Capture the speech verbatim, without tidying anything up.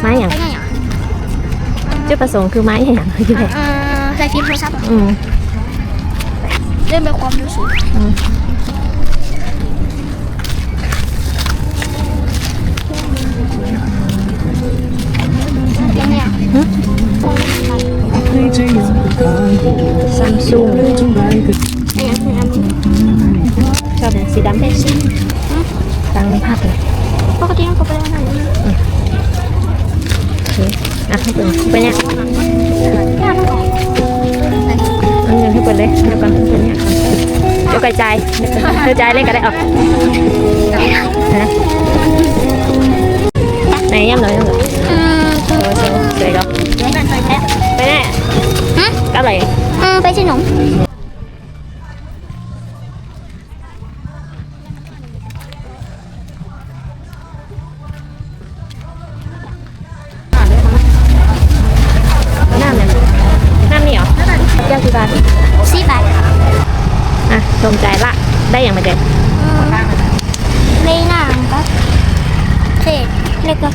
ไม้หยัง ไม้หยัง จุดประสงค์คือไม้หยัง เอ่อ ใส่ฟิล์มโทรศัพท์ อืม เล่นไปความรู้สึก อืม ซัมซุง ชอบไหน สีดำ ตังค์พักเลย ปกติมันก็เป็นอะไร อืม โอเค อ่ะ ให้เปิด ไปเนี่ย เอาเงินให้เปิดเลย เดี๋ยวก่อน เปิดเนี่ย เดี๋ยวกระจาย กระจายเลยก็ได้ ออก ฮะ ไหน ย่ำหน่อย ย่ำหน่อย อืม โอ้โห สวยก็ ไปไหน หืม กับอะไร อืม ไปซื้อหนม น้ำเนี่ย น้ำนี่เหรอ แก้วกี่บาท สี่บาท อ่ะ สมใจละ ได้หยังมาเจ๊ อืม ได้น้ำกับเศษ แล้วก็